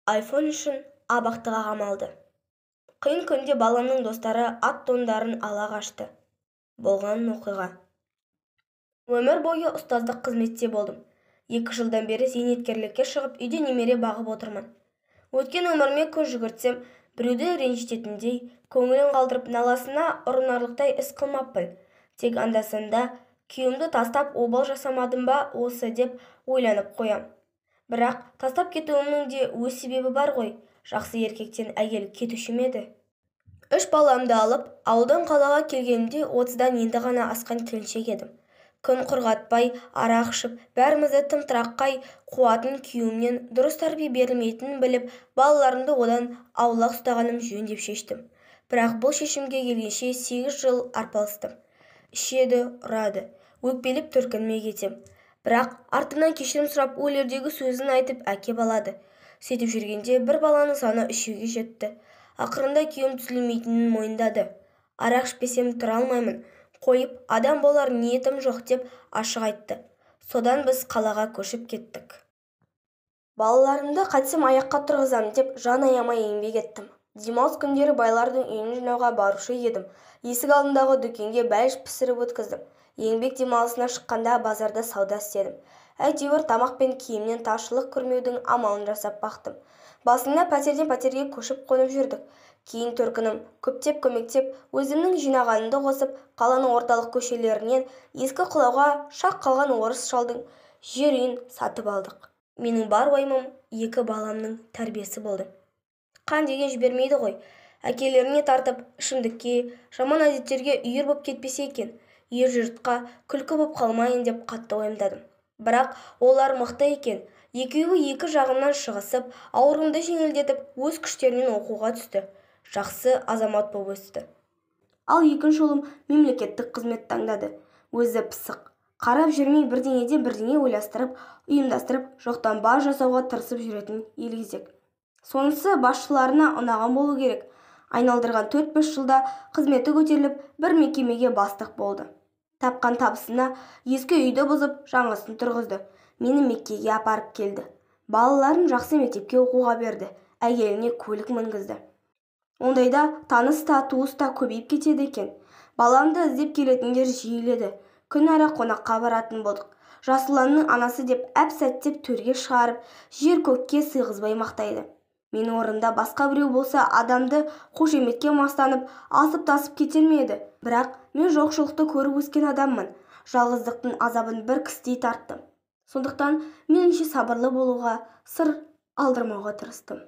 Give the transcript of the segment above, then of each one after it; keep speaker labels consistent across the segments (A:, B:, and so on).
A: Айфон үшін абақтыға қамалды. Қиын күнде баламның достары ат-тондарын ала қашты. Болған оқиға. Өмір бойы ұстаздық қызметте болдым. 2 жылдан бері зейнеткерлікке шығып, үйде немере бағып отырмын. Өткен өміріме көз жүгіртсем, біреуді ренжітетіндей, көңілін қалдырып, наласына ұрынарлықтай іс қылмаппын. Тек анда-санда күйеуімді тастап обал жасамадым ба осы деп ойланып қоям. Бірақ тастап кетуімнің де өз себебі бар ғой. Жақсы еркектен әйел кетуші ме еді? 3 баламды алып, ауылдан қалаға келгенімде 30-дан енді ғана асқан келіншек едім. Күн құрғатпай, арақ ішіп, бәрімізді тым-тырақай қуатын күйеуімнен дұрыс тәрбие берілмейтінін біліп, балаларымды одан аулақ ұстағаным жөн деп шештім. Бірақ бұл шешімге келгенше 8 жыл арпалыстым. Ішеді, ұрады, өкпелеп төркініме кетем. Бірақ артымнан кешірім сұрап, өлердегі сөзін айтып әкеп алады. Сөйтіп жүргенде бір баланың саны 3-ге жетті. Ақырында күйеуім түзелмейтінін мойындады. Арақ ішпесем тұра алмаймын, қойып, адам болар ниетім жоқ деп ашық айтты. Содан біз қалаға көшіп кеттік. Балаларымды қайтсем аяққа тұрғызам деп жан аямай еңбек еттім. Демалыс күндері байлардың үйін жинауға барушы едім. Есік алдындағы дүкенге бәліш пісіріп өткіздім. Еңбек демалысына шыққанда базарда сауда істедім. Әйтеуір тамақ пен киімнен таршылық көрмеудің амалын жасап бақтым. Басында пәтерден пәтерге көшіп қонып жүрдік. Кейін төркінім көптеп көмектеп, өзімнің жинағанымды қосып, қаланың орталық көшелерінен ескі құлауға шақ қалған орыс шалдың жер үйін сатып алдық. Менің бар уайымым 2 баламның тәрбиесі болды. Қан деген жібермейді ғой. Әкелеріне тартып, ішімдікке, жаман әдеттерге үйір боп кетпесе екен, ер жұртқа күлкі боп қалмайын деп қатты уайымдадым. Бірақ олар мықты екен. Екеуі екі жағымнан шығысып, ауырымды жеңілдетіп, өз күштерінен оқуға түсті. Жақсы азамат боп өсті. Ал екінші ұлым мемлекеттік қызмет таңдады. Өзі пысық. Қарап жүрмей бірдеңеден бірдеңе ойластырып, ұйымдастырып, жоқтан бар жасауға тырысып жүретін елгезек. Сонысы басшыларына ұнаған болу керек. Айналдырған 4-5 жылда қызметі көтеріліп, бір мекемеге бастық болды. Тапқан табысына ескі үйді бұзып, жаңасын тұрғызды. Мені Меккеге апарып келді. Балаларын жақсы мектепке оқуға берді. Әйеліне көлік мінгізді. Ондайда таныс та туыс та көбейіп кетеді екен. Баламды іздеп келетіндер жиіледі. Күн ара қонаққа баратын болдық. Жасұланның анасы деп әп-сәттеп төрге шығарып, жер көкке сыйғызбай мақтайды. Менің орнымда басқа біреу болса, адамды қошеметке мастанып, асып-тасып кетер ме еді? Бірақ мен жоқшылықты көріп өскен адаммын. Жалғыздықтың азабын бір кісідей тарттым. Сондықтан меніңше сабырлы болуға, сыр алдырмауға тырыстым.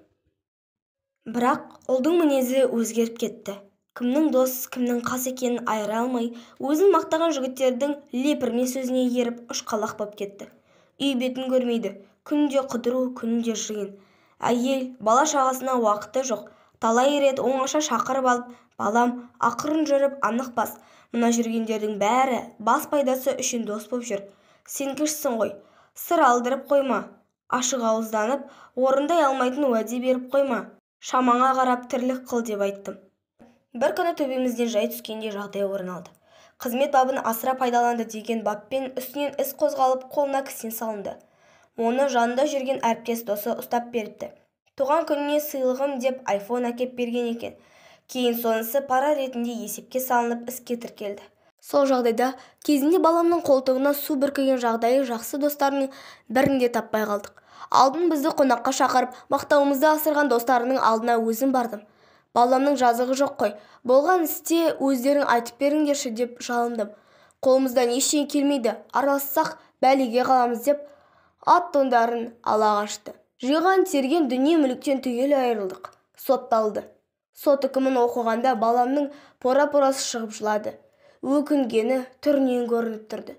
A: Бірақ ұлдың мінезі өзгеріп кетті. Кімнің дос, кімнің қас екенін айыра алмай, өзін мақтаған жігіттердің лепірме сөзіне еріп ұшқалақ боп кетті. Үй бетін көрмейді, күнде қыдыру, күнде жиын. Әйел, бала шағасына уақыты жоқ. Талай рет оңаша шақырып алып, балам, ақырын жүріп анық бас. Мына жүргендердің бәрі бас пайдасы үшін дос боп жүр. Сен кішісің ғой, сыр алдырып қойма. Ашық ауызданып, орындай алмайтын уәде беріп қойма. Шамаңа қарап тірлік қыл деп айттым. Бір күні төбемізден жай түскендей жағдай орын алды. Қызмет бабын асыра пайдаланды деген баппен үстінен іс қозғалып, қолына кісен салынды. Оны жанында жүрген әріптес досы ұстап беріпті. Туған күніне сыйлығым деп айфон әкеп берген екен. Кейін сонысы пара ретінде есепке салынып іске тіркелді. Сол жағдайда кезінде баламның қолтығына су бүркіген жағдайы жақсы достарының бірін де таппай қалдық. Алдын бізді қонаққа шақырып, мақтауымызды асырған достарының алдына өзім бардым. Баламның жазығы жоқ қой, болған істе өздерің айтып беріңдерші деп жалындым. Қолымыздан ештеңе келмейді, аралассақ бәлеге қаламыз деп ат-тондарын ала қашты. Жиған терген дүние мүліктен түгел айырылдық. Сотталды. Сот үкімін оқығанда баламның пора-порасы шығып жылады. Өкінгені түрінен көрініп тұрды.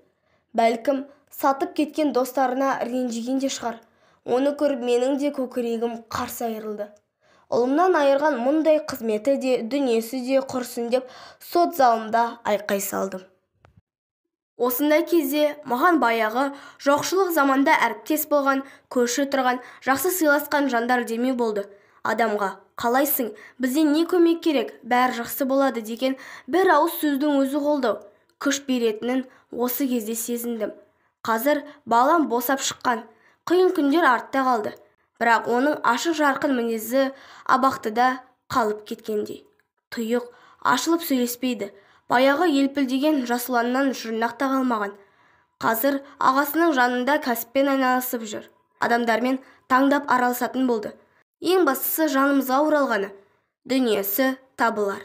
A: Бәлкім, сатып кеткен достарына ренжіген де шығар. Оны көріп менің де көкірегім қарс айырылды. Ұлымнан айырған мұндай қызметі де, дүниесі де құрсын деп сот залында айқай салдым. Осындай кезде маған баяғы жоқшылық заманда әріптес болған, көрші тұрған, жақсы сыйласқан жандар демеу болды. Адамға қалайсың, бізден не көмек керек, бәрі жақсы болады деген бір ауыз сөздің өзі қолдау, күш беретінін осы кезде сезіндім. Қазір балам босап шыққан, қиын күндер артта қалды. Бірақ оның ашық-жарқын мінезі абақтыда қалып кеткендей. Тұйық, ашылып сөйлеспейді. Баяғы елпілдеген жасұланнан жұрнақ та қалмаған. Қазір ағасының жанында кәсіппен айналысып жүр. Адамдармен таңдап араласатын болды. Ең бастысы жанымызға оралғаны. Дүниесі табылар.